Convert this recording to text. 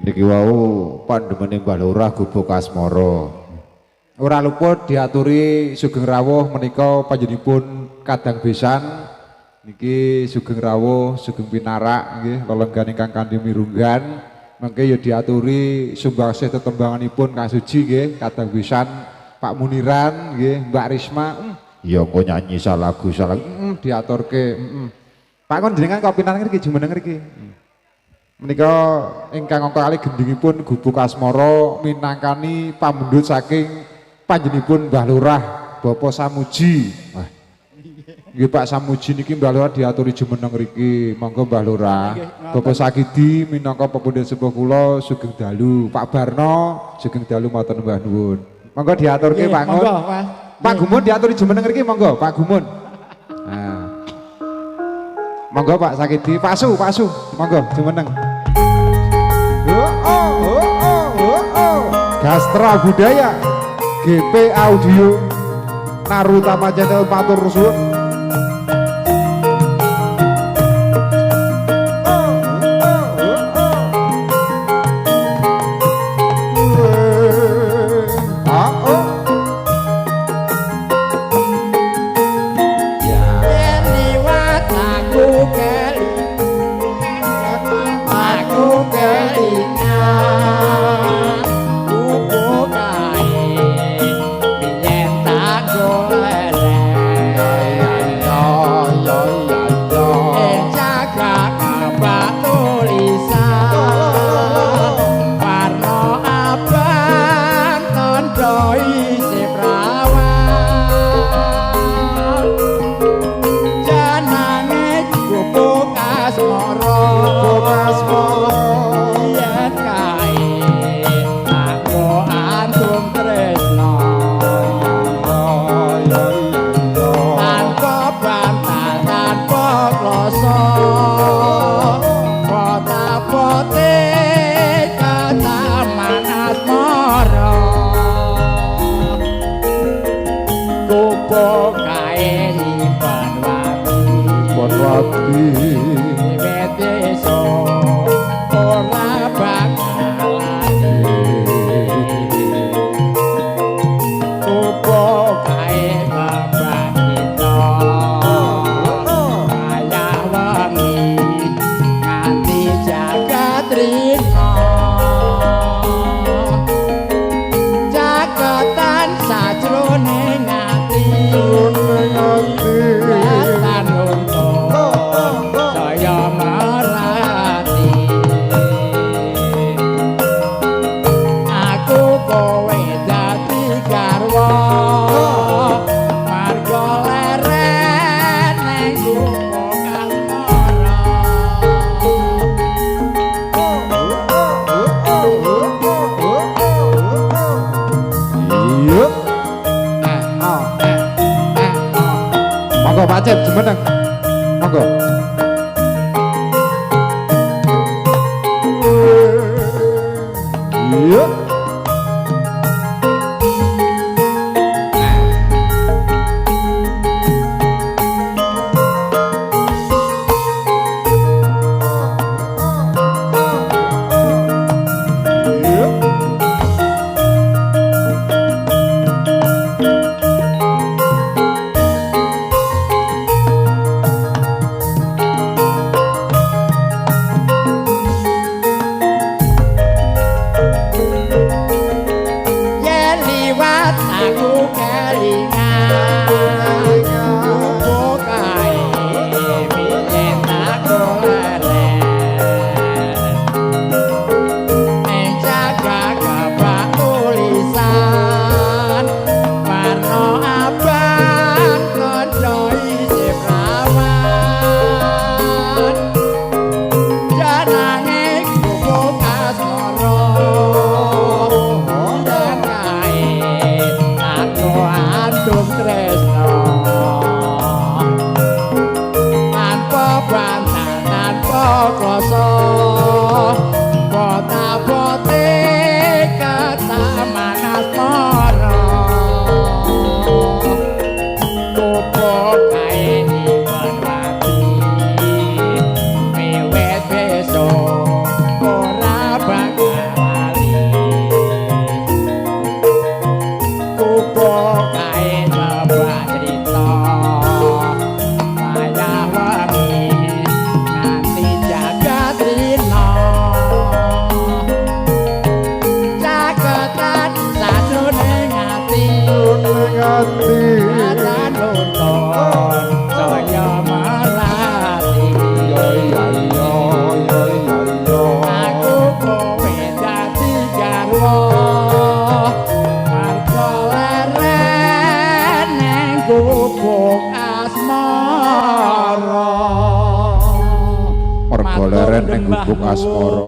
Niki wau pandemene Mbah Lurah Gubuk Asmara. Ora luput diaturi sugeng rawuh menika panjenenganipun kadang besan niki sugeng rawuh sugeng pinarak nggih lelenggan ingkang kanthi mirunggan. Mangke ya diaturi sumbangsih tetembanganipun Kang Suji nggih kadang besan Pak Muniran nggih Mbak Risma. Ya engko nyanyi salagu salah diaturke. Pak kon jenengan kok pinangan ngriki jumeneng ngriki. Menika ingkang angka kalih gendhingipun Gubuk Asmara minangkani pamundhut saking panjenenganipun Mbah Lurah Bapak Samuji. Wah. Nggih Pak Samuji niki Mbah Lurah diaturi jumeneng ngriki. Monggo Mbah Lurah. Bapak Sakidi minangka pepundhen sepuh kula sugeng dalu. Pak Barno sugeng dalu matur mbah nuwun. Monggo diaturke Pak Ngun. Monggo, Mas. Pak Gumun diaturi jumeneng ngriki monggo Pak Gumun. Nah. Monggo Pak Sakidi, Pak Su, Pak Su, monggo jumeneng. Oh, oh, oh, oh, oh. Gastra Budaya, GP Audio, Narutama Channel matur suwun. Oh, oh, oh, oh. Ah, oh. Ya. Yen liwat aku keli, aku kelingan gubuk kae biyen tak golek. Ya, ya, ya, ya. Ing jagat abang tulisan warna abang tandha isih prawan jenenge Gubuk Asmara. Gubuk Asmara. Yen kae aku andung tresno Ya, ya, ya. tanpa bantal tanpa kloso kota-pote ketaman asmara gubuk kae nyimpen wati Bonwati. wiwit esuk ora bakal lali gubuk kae kembang dina wayah wengi nganti jagat rina caketan sajroning ati wetan untung saya merati aku kowe dadi garwa marga leren ning Gubuk Asmara. Iya. Monggo Pak Cep jumeneng. Monggo. Iya. Iya. Asmara.